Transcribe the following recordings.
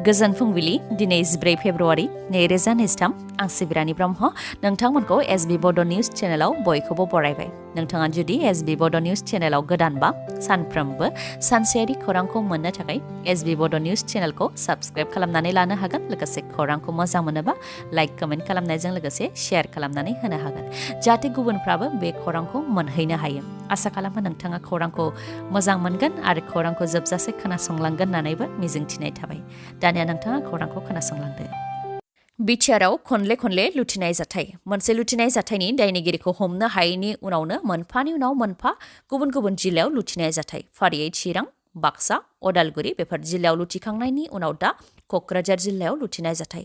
गोजोन फुंबिलि दिनै 14 फेब्रुवारि 2023 आं सिबिरानि ब्रह्म नोंथांमोनखौ एसबी बड' निउज चेनेलाव बयखौबो बरायबाय। नोंथाङा जुदि एसबी बड' निउज चेनेलाव गोदानबा सानफ्रोमबो सानसेयारि खौरांखौ मोननो थाखाय एसबी बड' निउज चेनेलखौ साबस्क्राइब खालामनानै लानो हागोन। लोगोसे खौरांखौ मोजां मोनोबा लाइक कमेन्ट खालामनायजों लोगोसे शेयार खालामनानै होनो हागोन जाहाथे गुबुनफ्राबो बे खौरांखौ मोनहैनो हायो। आसा खालामो नोंथाङा खौरांखौ मोजां मोनगोन आरो खौरांखौ जोबजासे खोनासंलांगोन होननानैबो मिजिंथिनाय थाबाय। दानिया नोंथाङा खौरांखौ खोनासंलांदो। BTRआव खनले लुथिनाय जाथाय। मोनसे लुथिनाय जाथायनि दायनिगिरिखौ हमनो हायैनि उनावनो मोनफानि उनाव मोनफा गुबुन गुबुन जिल्लायाव लुथिनाय जाथाय। फारियै चिरां, बाक्सा, अदालगुरि बेफोर जिल्लायाव लुथिखांनायनि उनाव दा क'क्राझार जिल्लायाव लुथिनाय जाथाय।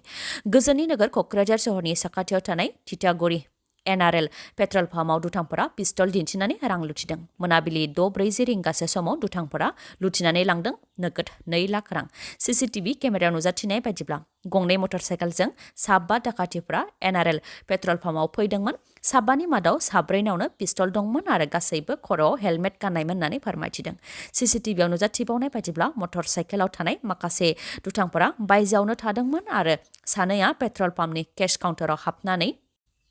गोजोननि नोगोर क'क्राझार सहरनि साखाथियाव थानाय थिथागुरि NRL पेट्रल पाम्पआव दुथांफोरा पिस्तल दिन्थिनानै रां लुथिदों। मोनाबिलि 6:40 रिंगासो समाव दुथांफोरा लुथिनानै लांदों नोगोद 2 लाख रां। CCTV केमेरायाव नुजाथिनाय बायदिब्ला गंनै मटरसाइकेलजों 5 दाखाथिफ्रा NRL पेट्रल पाम्पआव फैदोंमोन। 5नि मादाव 4नावनो पिस्तल दंमोन आरो गासैबो खर'आव हेलमेट गाननायमोन होननानै फोरमायथिदों। CCTVआव नुजाथिबावनाय बायदिब्ला मटरसाइकेलाव थानाय माखासे दुथांफोरा बायजोआवनो थादोंमोन आरो सानैया पेट्रल पाम्पनि केश काउन्टाराव हाबनानै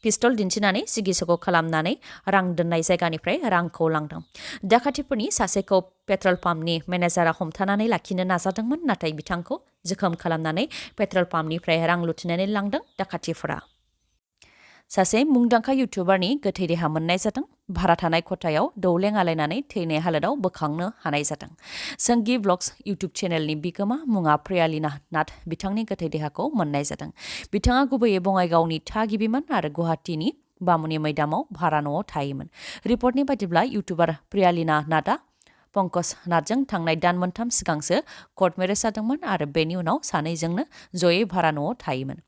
पिस्तल दिन्थिनानै सिगिसग' खालामनानै रां दोननाय जायगानिफ्राय रांखौ लांदों। दाखाथिफोरनि सासेखौ पेट्रल पाम्पनि मेनेजारा हमथानानै लाखिनो नाजादोंमोन, नाथाय बिथांखौ जोखोम खालामनानै पेट्रल पाम्पनिफ्राय रां लुथिनानै लांदों दाखाथिफोरा। सासे मुंदांखा इउटुबारनि गोथै देहा मोननाय जादों। भारा थानाय खथायाव दौलें आलायनानै थैनाय हालोदाव बोखांनो हानाय जादों। संगी ब्लग्स इउटुब चेनेलनि बिगोमा मुङा प्रियालिना नाथ बिथांनि गोथै देहाखौ मोननाय जादों। बिथाङा गुबैयै बङाइगावनि थागिबिमोन आरो गुवाहाटीनि बामुनि मैदामाव भारा न'आव थायोमोन। रिपर्टनि बायदिब्ला इउटुबार प्रियालिना नाथआ पंकज नाथजों थांनाय दान मोनथाम सिगांसो कर्ट मेरेज जादोंमोन आरो बेनि उनाव सानैजोंनो जयै भारा न'आव थायोमोन।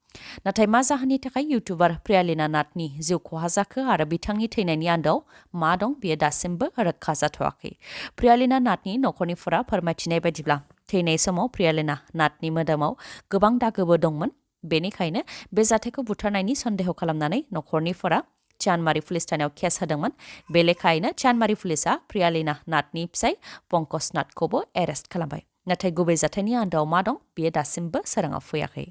नाथाय मा जाहोननि थाखाय इउटुबार प्रियालिना नाथनि जिउ खहा जाखो आरो बिथांनि थैनायनि आन्दोआव मा दं बेयो दासिमबो रोखा जाथ'वाखै। प्रियालिना नाथनि नखरनिफोरा फोरमायथिनाय बायदिब्ला थैनाय समाव प्रियालिना नाथनि मोदोमाव गोबां दागोबो दंमोन। बेनिखायनो बे जाथायखौ बुथारनायनि सन्देह खालामनानै नखरनिफोरा चानमारि पुलिस थानायाव केस होदोंमोन। बे लेखायैनो चानमारि पुलिसआ प्रियालिना नाथनि फिसाय पंकज नाथखौबो एरेस्ट खालामबाय। नाथाय गुबै जाथायनि आन्दोआव मा दं बेयो दासिमबो सोराङाव फैयाखै।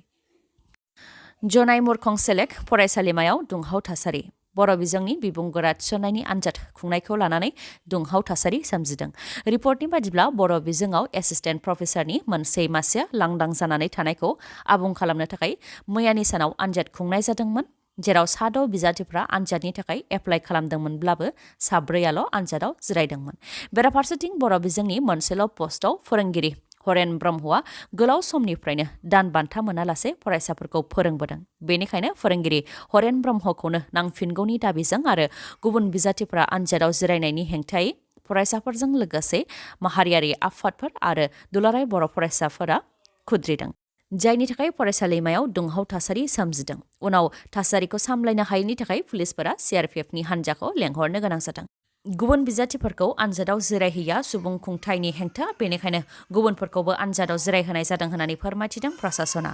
जनाय मुरखं सेलेक्ट फरायसालिमायाव दुंहाव थासारि। बर' बिजोंनि बिबुंगोरा थिसननायनि आनजाद खुंनायखौ लानानै दुंहाव थासारि सोमजिदों। रिपर्टनि बायदिब्ला बर' बिजोङाव एसिस्टेन्ट प्रफेसारनि मोनसे मासिया लांदां जानानै थानायखौ आबुं खालामनो थाखाय मैयानि सानाव आनजाद खुंनाय जादोंमोन, जेराव 6 बिजाथिफ्रा आनजादनि थाखाय एप्लाइ खालामदोंमोनब्लाबो 4आल' आनजादाव जिरायदोंमोन। बेराफारसेथिं बर' बिजोंनि मोनसेल' पस्टआव फोरोंगिरि हरेन ब्रह्मआ गोलाव समनिफ्रायनो दान बान्था मोनालासे फरायसाफोरखौ फोरोंबोदों। बेनिखायनो फोरोंगिरि हरेन ब्रह्मखौनो नांफिनगौनि दाबिजों आरो गुबुन बिजाथिफ्रा आनजादाव जिरायनायनि हेंथायै फरायसाफोरजों लोगोसे माहारियारि आफादफोर आरो दुलाराय बर' फरायसाफोरा खुद्रिदों, जायनि थाखाय फरायसालिमायाव दुंहाव थासारि सोमजिदों। उनाव थासारिखौ सामलायनो हायैनि थाखाय पुलिसफोरा CRPFनि हान्जाखौ लेंहरनो गोनां जादों। गुबुन बिजाथिफोरखौ आनजादाव जिरायहैया सुबुं खुंथायनि हेंथा, बेनिखायनो गुबुनफोरखौबो आनजादाव जिरायहोनाय जादों होननानै फोरमायथिदों प्रशासना।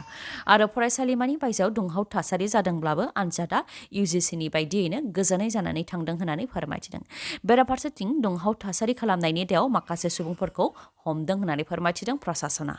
आरो फरायसालिमानि बायजोआव दुंहाव थासारि जादोंब्लाबो आनजादा UGCनि बायदियैनो गोजोनै जानानै थांदों होननानै फोरमायथिदों। बेराफारसेथिं दुंहाव थासारि खालामनायनि दायाव माखासे सुबुंफोरखौ हमदों होननानै फोरमायथिदों प्रशासना।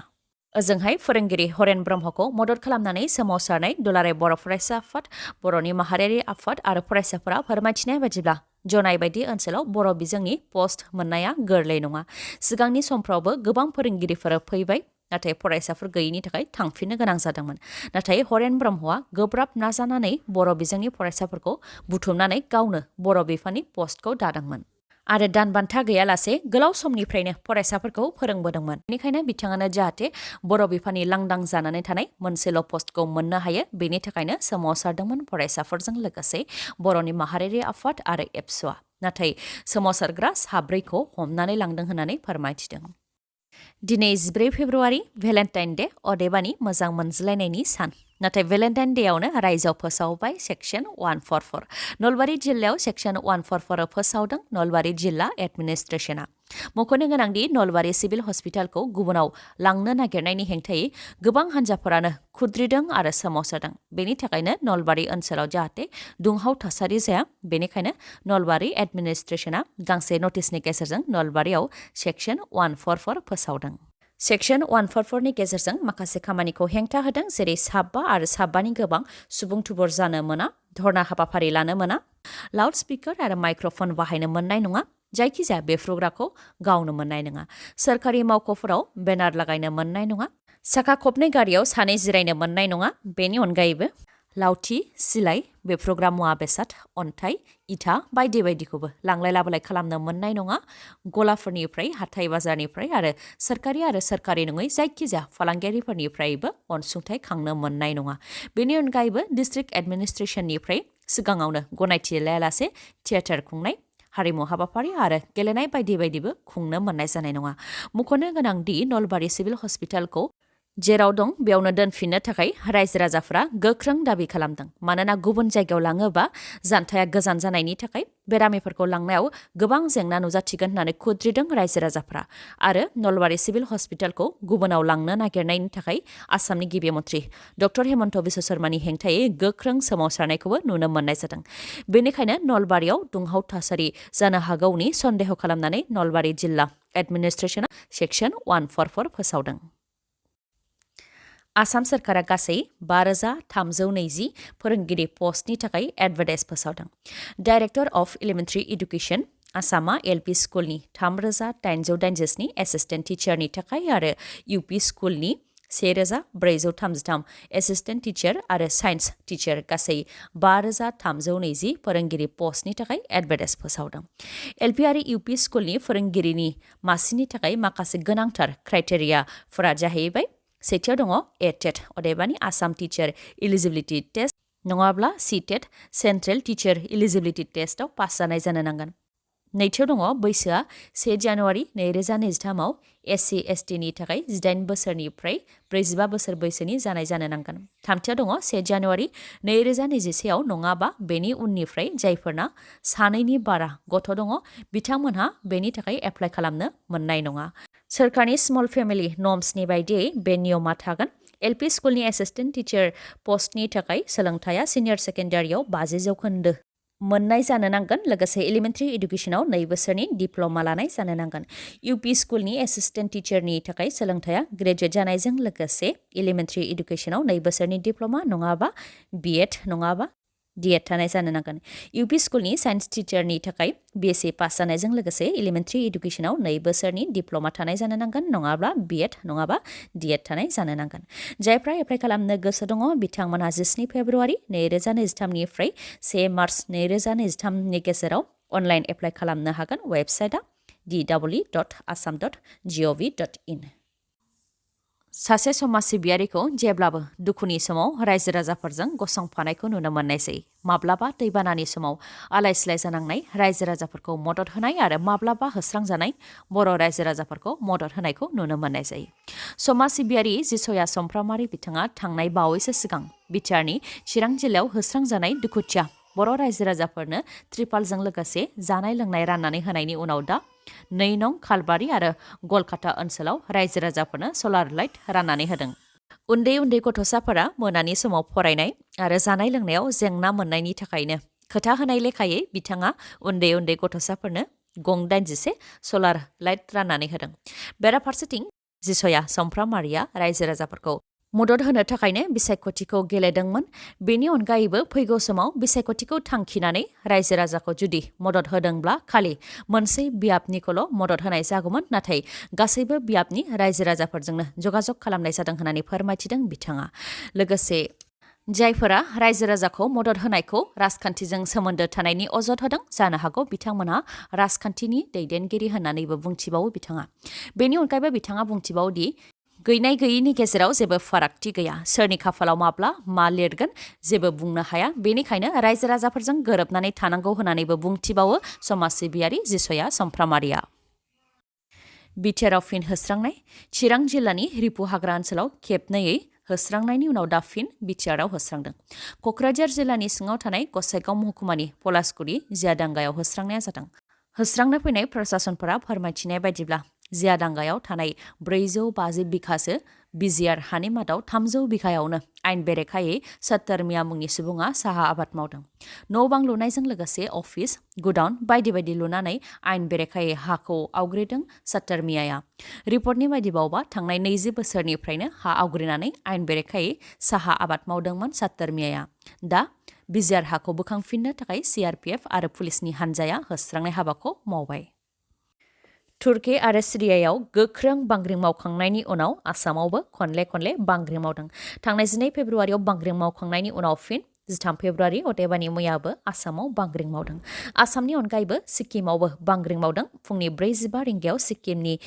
ओजोंहाय फोरोंगिरि हरेन ब्रह्मखौ मदद खालामनानै सोमावसारनाय दुलाराय बर' फरायसा आफाद, बर'नि माहारियारि आफाद आरो फरायसाफोरा फोरमायथिनाय बायदिब्ला जनाय बायदि ओनसोलाव बर' बिजोंनि पस्ट मोननाया गोरलै नङा। सिगांनि समफ्रावबो गोबां फोरोंगिरिफोर फैबाय, नाथाय फरायसाफोर गैयिनि थाखाय थांफिननो गोनां जादोंमोन। नाथाय हरेन ब्रह्मआ गोब्राब नाजानानै बर' बिजोंनि फरायसाफोरखौ बुथुमनानै गावनो बर' बिफाननि पस्टखौ दादोंमोन आरो दान बान्था गैयालासे गोलाव समनिफ्रायनो फरायसाफोरखौ फोरोंबोदोंमोन। बेनिखायनो बिथाङानो जाहाथे बर' बिफाननि लांदां जानानै थानाय मोनसेल' पस्टखौ मोननो हायो, बेनि थाखायनो सोमावसारदोंमोन फरायसाफोरजों लोगोसे बर'नि माहारियारि आफाद आरो एबसुआ। नाथाय सोमावसारग्रा 4खौ हमनानै लांदों होननानै फोरमायथिदों। दिनै 14 फेब्रुवारि भेलेन्टाइन डे, अदेबानि मोजां मोनज्लायनायनि सान। नाथाय भेलेन्टाइन डेआवनो रायजोआव फोसावबाय सेक्सन 144। नलबारि जिल्लायाव सेक्सन 144 फोसावदों नलबारि जिल्ला एडमिनिस्ट्रेसना। मख'नो गोनांदि नलबारि सिभिल हस्पिटालखौ गुबुनाव लांनो नागिरनायनि हेंथायै गोबां हान्जाफोरानो खुद्रिदों आरो सोमावसारदों। बेनि थाखायनो नलबारि ओनसोलाव जाहाथे दुंहाव थासारि जाया, बेनिखायनो नलबारि एडमिनिस्ट्रेसना गांसे नटिसनि गेजेरजों नलबारियाव सेक्सन 144 फोसावदों। सेक्सन 144 नि गेजेरजों माखासे खामानिखौ हेंथा होदों जेरै साबा आरो साबानि गोबां सुबुं थुबुर जानो मोना धरना हाबाफारि लानो मोना लाउड स्पिकार आरो माइक्र'फन बाहायनो मोननाय नङा जायखिजाया बेफ्रुग्राखौ गावनो मोननाय नङा सोरखारि मावख'फोराव बेनार लागायनो मोननाय नङा साखा खबनै गारियाव सानै जिरायनो मोननाय नङा बेनि अनगायैबो लावथि सिलाइ बेफ्रुग्रा मुवा बेसाद अन्थाइ इथा बायदि बायदिखौबो लांलाय लाबोलाय खालामनो मोननाय नङा गलाफोरनिफ्राय हाथाइ बाजारनिफ्राय आरो सोरखारि नङै जायखिजाया फालांगियारिफोरनिफ्रायबो अनसुंथाइ खांनो मोननाय नङा बेनि अनगायैबो डिस्ट्रिक्ट एडमिनिस्ट्रेसननिफ्राय सिगाङावनो गनायथि लायालासे थियेटार खुंनाय हारिमु हाबाफारि आरो गेलेनाय बायदि बायदिबो खुंनो मोननाय जानाय नङा मुंख'नो गोनांदि नलबारि सिभिल हस्पिटालखौ जेराव दं बेयावनो दोनफिननो थाखाय रायजो राजाफोरा गोख्रों दाबि खालामदों मानोना गुबुन जायगायाव लाङोबा जानथाया गोजान जानायनि थाखाय बेरामिफोरखौ लांनायाव गोबां जेंना नुजाथिगोन होननानै खुद्रिदों रायजो राजाफोरा आरो नलबारि सिभिल हस्पिटालखौ गुबुनाव लांनो नागिरनायनि थाखाय आसामनि गिबि मन्थ्रि डक्टर हेमन्त बिश्व शर्मानि हेंथायै गोख्रों सोमावसारनायखौबो नुनो मोननाय जादों बेनिखायनो नलबारियाव दुंहाव थासारि जानो हागौनि सन्देह खालामनानै नलबारि जिल्ला एडमिनिस्ट्रेसना सेक्सन 144 फोसावदों आसाम सरकारा गासै 5,320 फोरोंगिरि पस्टनि थाखाय एडभार्टाइज फोसावदों डाइरेक्टर अफ एलिमेन्टारि एडुकेसन आसामा एलपि स्कुलनि 3,887 एसिस्टेन्ट टिचारनि थाखाय आरो इउपि स्कुलनि 1,433 एसिस्टेन्ट टिचार आरो साइन्स टिचार गासै 5,320 फोरोंगिरि पस्टनि थाखाय एडभार्टाइज फोसावदों एलपि आरो इउपि स्कुलनि फोरोंगिरिनि मासिनि थाखाय माखासे गोनांथार क्राइटेरियाफोरा जाहैबाय सेथियाव दङ एटेट अदेबानि आसाम टिचार इलिजिबिलिटि टेस्ट नङाब्ला सिटेट सेन्ट्रेल टिचार इलिजिबिलिटि टेस्टआव पास जानाय जानो नांगोन नैथियाव दङ बैसोआ 1 जानुवारि 2023 आव एससि एसटिनि थाखाय 18 बोसोरनिफ्राय 45 बोसोर बैसोनि जानाय जानो नांगोन थामथियाव दङ 1 जानुवारि 2021 आव नङाबा बेनि उननिफ्राय जायफोरना सानैनि बारा गथ' दङ बिथांमोनहा बेनि थाखाय एप्लाइ खालामनो मोननाय नङा सोरखारनि स्मल फेमिलि नर्म्सनि बायदियै बे नियमा थागोन एलपि स्कुलनि एसिस्टेन्ट टिचार पस्टनि थाखाय सोलोंथाया सिनियर सेकेन्डारियाव 50% मोननाय जानो नांगोन लोगोसे एलिमेन्टारि एडुकेसनाव 2 बोसोरनि डिप्ल'मा लानाय जानो नांगोन इउपि स्कुलनि एसिस्टेन्ट टिचारनि थाखाय सोलोंथाया ग्रेजुवेट जानायजों लोगोसे एलिमेन्टारि एडुकेसनाव 2 बोसोरनि डिप्ल'मा नङाबा बिएड नङाबा डिएड थानाय जानो नांगोन इउपि स्कुलनि साइन्स टिचारनि थाखाय बिएससि पास जानायजों लोगोसे एलिमेन्टारि एडुकेसनाव 2 बोसोरनि डिप्ल'मा थानाय जानो नांगोन नङाब्ला बिएड नङाबा डिएड थानाय जानो नांगोन जायफ्रा एप्लाइ खालामनो गोसो दङ बिथांमोनहा 17 फेब्रुवारि 2023 निफ्राय 1 मार्च 2023 नि गेजेराव अनलाइन एप्लाइ खालामनो हागोन वेबसाइटआ dw.assam.gov.in सासे समाज सिबियारिखौ जेब्लाबो दुखुनि समाव रायजो राजाफोरजों गसंफानायखौ नुनो मोननाय जायो माब्लाबा दैबानानि समाव आलाय सिलाय जानांनाय रायजो राजाफोरखौ मदद होनाय आरो माब्लाबा होस्रांजानाय बर' रायजो राजाफोरखौ मदद होनायखौ नुनो मोननाय जायो समाज सिबियारि जिसया समफ्रामारि बिथाङा थांनाय बावैसो सिगां बिटिआरनि चिरां जिल्लायाव होस्रांजानाय दुखुथिया बर' रायजो राजाफोरनो त्रिपालजों लोगोसे जानाय लोंनाय राननानै होनायनि उनाव दा 2 नं खालबारि आरो गलकाता ओनसोलाव रायजो राजाफोरनो सलार लाइट राननानै होदों उन्दै उन्दै गथ'साफोरा मोनानि समाव फरायनाय आरो जानाय लोंनायाव जेंना मोननायनि थाखायनो खोथा होनाय लेखायै बिथाङा उन्दै उन्दै गथ'साफोरनो गं 81 सलार लाइट राननानै होदों बेराफारसेथिं जिसया समफ्रामारिया रायजो राजाफोरखौ मदद होनो थाखायनो बिसायख'थिखौ गेलेदोंमोन बेनि अनगायैबो फैगौ समाव बिसायख'थिखौ थांखिनानै रायजो राजाखौ जुदि मदद होदोंब्ला खालि मोनसे बियाबनिखौल' मदद होनाय जागौमोन नाथाय गासैबो बियाबनि रायजो राजाफोरजोंनो जगाजग खालामनाय जादों होननानै फोरमायथिदों बिथाङा लोगोसे जायफोरा रायजो राजाखौ मदद होनायखौ राजखान्थिजों सोमोन्दो थानायनि अजद होदों जानो हागौ बिथांमोनहा राजखान्थिनि दैदेनगिरि होननानैबो बुंथिबावो बिथाङा बेनि अनगायैबो बिथाङा बुंथिबावोदि गैनाय गैयिनि गेजेराव जेबो फारागथि गैया सोरनि खाफालाव माब्ला मा लिरगोन जेबो बुंनो हाया बेनिखायनो रायजो राजाफोरजों गोरोबनानै थानांगौ होननानैबो बुंथिबावो समाज सिबियारि जिसया समफ्रामारिया बिटिआरआव फिन होस्रांनाय चिरां जिल्लानि रिपु हाग्रा ओनसोलाव खेबनैयै होस्रांनायनि उनाव दा फिन बिटिआरआव होस्रांदों क'क्राझार जिल्लानि सिङाव थानाय गसाइगाव महकुमानि पलासगुरि जियादांगायाव होस्रांनाया जादों होस्रांनो फैनाय प्रशासनफोरा फोरमायथिनाय बायदिब्ला जिया दांगायाव थानाय 450 बिघासो BTR हानि मादाव 300 बिघायावनो आइन बेरेखायै 70 मिया मुंनि सुबुङा साहा आबाद मावदों। न' बां लुनायजों लोगोसे अफिस, गुडाउन बायदि बायदि लुनानै आइन बेरेखायै हाखौ आवग्रिदों 70 मियाया। रिपर्टनि बायदिबावबा थांनाय 20 बोसोरनिफ्रायनो हा आवग्रिनानै आइन बेरेखायै साहा आबाद मावदोंमोन 70 मियाया। दा BTR हाखौ बोखांफिननो थाखाय CRPF आरो पुलिसनि हानजाया होस्रांनाय हाबाखौ मावबाय। तुर्की आरो सिरियायाव गोख्रों बांग्रिं मावखांनायनि उनाव आसामावबो खनले बांग्रिं मावदों। थांनाय 12 फेब्रुआरियाव बांग्रिं मावखांनायनि उनाव फिन 13 फेब्रुआरि अदेबानि मैयाबो आसामाव बांग्रिं मावदों। आसामनि अनगायैबो सिक्किमावबो बांग्रिं मावदों। फुंनि 4:15 रिंगायाव सिक्किमनि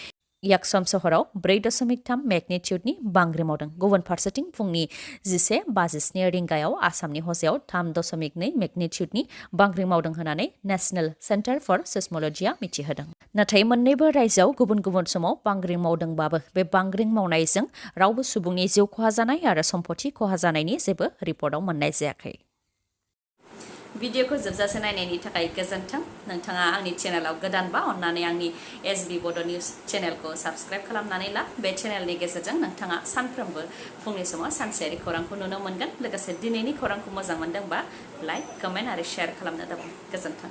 याकसम सहराव 4.3 मेगनिट्युडनि बांग्रिं मावदों। गुबुन फारसेथिं फुंनि 11:57 रिंगायाव आसामनि हसायाव 3.2 मेगनिट्युडनि बांग्रिं मावदों होननानै नेशनेल सेन्टार फर सेस्मलजिया मिथिहोदों। नाथाय मोन्नैबो रायजोआव गुबुन गुबुन समाव बांग्रिं मावदोंबाबो बे बांग्रिं मावनायजों रावबो सुबुंनि जिउ खहा जानाय आरो सम्पति खहा जानायनि जेबो रिपर्टआव मोननाय जायाखै। भिडिअखौ जोबजासे नायनायनि थाखाय गोजोन्थों। नोंथाङा आंनि चेनेलाव गोदानबा अन्नानै आंनि SB बड' निउस चेनेलखौ साबस्क्राइब खालामनानै ला। बे चेनेलनि गेजेरजों नोंथाङा सानफ्रोमबो फुंनि समाव सानसेयारि खौरांखौ नुनो मोनगोन। लोगोसे दिनैनि खौरांखौ मोजां मोनदोंबा लाइक, कमेन्ट आरो शेयार खालामनो दाबाव। गोजोन्थों।